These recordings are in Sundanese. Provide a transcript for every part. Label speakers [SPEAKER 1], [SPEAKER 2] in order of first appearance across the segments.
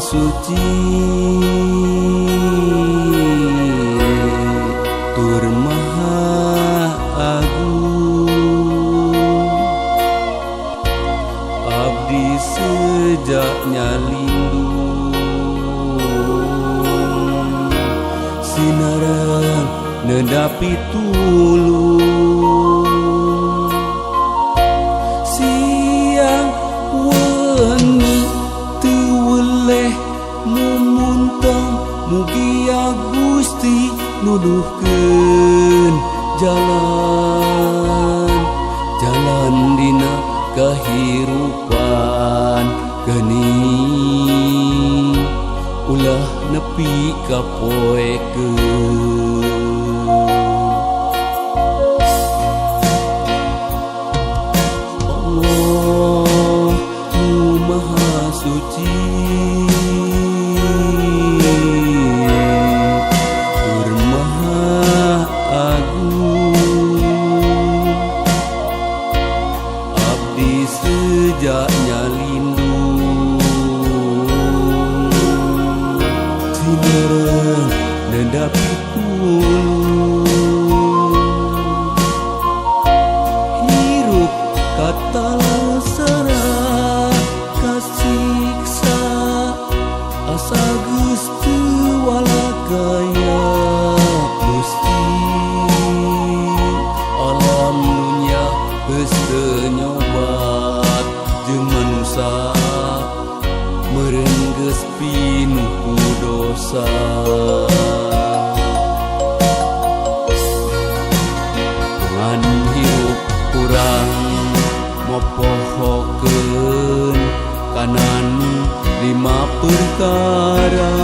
[SPEAKER 1] Suci tur Maha Agung, abdi sejaknya lindung sinaran nedapi tulung. Siang wengi teu weleh mumuntong, mugia Gusti nuduhkeun jalan jalan dina kehirupan geuning ulah nepi ka poekeun. Allah nu Maha Suci tur Maha Agung, abdi sejaknya lindung sinerang nedapi tulung. Hirup katalasara kasiksa asa geus teu walakaya Gusti. Alam dunya geus teu nyobat jeung manusa meureun geus pinuh ku dosa. Ngan hirup kurang mopohokeun kanan lima perkara,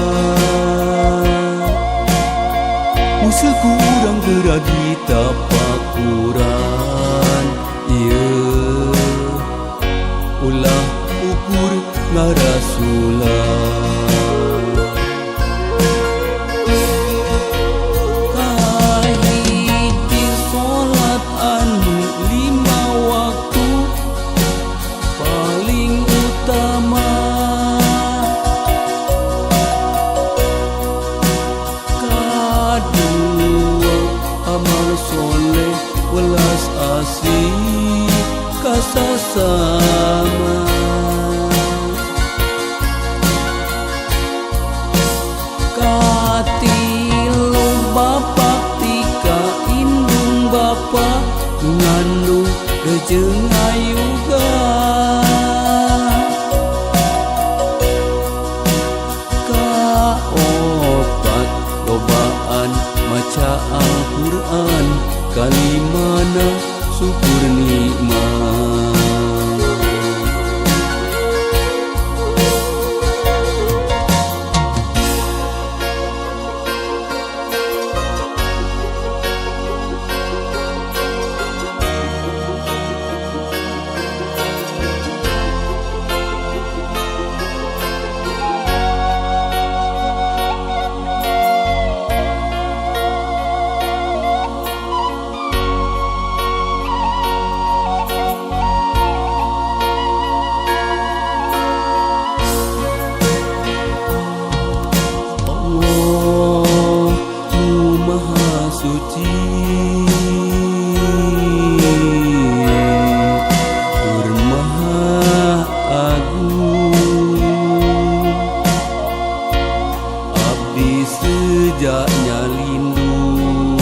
[SPEAKER 1] musuh kurang geura ditapakuran. Ieu ulah ukur ngarasulan. Kahiji salat anu 5 waktu paling utama, kadua amal soleh welas asih kasasama, katilu bapak tika indung bapa nu ngandung jeung ayuga, kaopat lobaan maca Al-Qur'an, kalimana syukur nikmat. Allah nu Maha Suci tur Maha Agung, abdi sejaknya lindung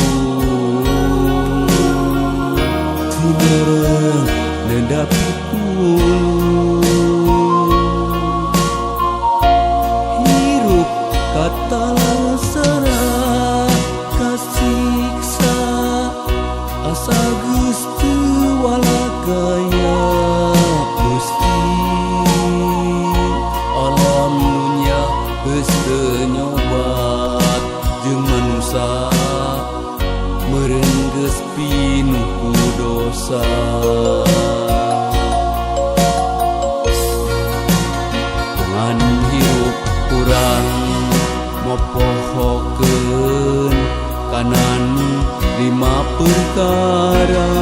[SPEAKER 1] sinerang nedapi tulung. Hirup katalasara kasiksa asa geus teu walakaya Gusti. Alam dunya geus teu nyobat jeung manusa meureun geus pinuh ku dosa. Ngan hirup kurang mopohokeun kanan 5 perkara,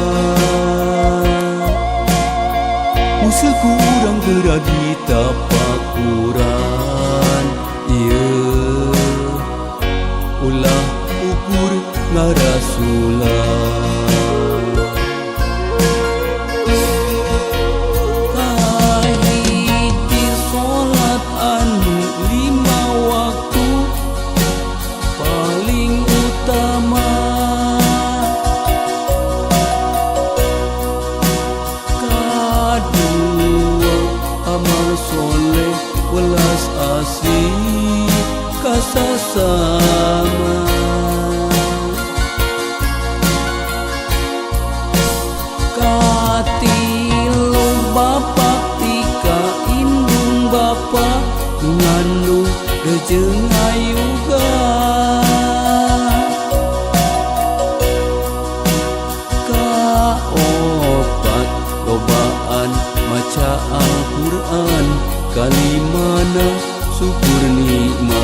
[SPEAKER 1] musuh kurang geura ditapakuran. soleh welas asih kasasama. Katilu bapak tika indung bapa ngandung dejeung ayuga. Kaopat lobaan maca Al-Qur'an, kalimana syukur nikmat.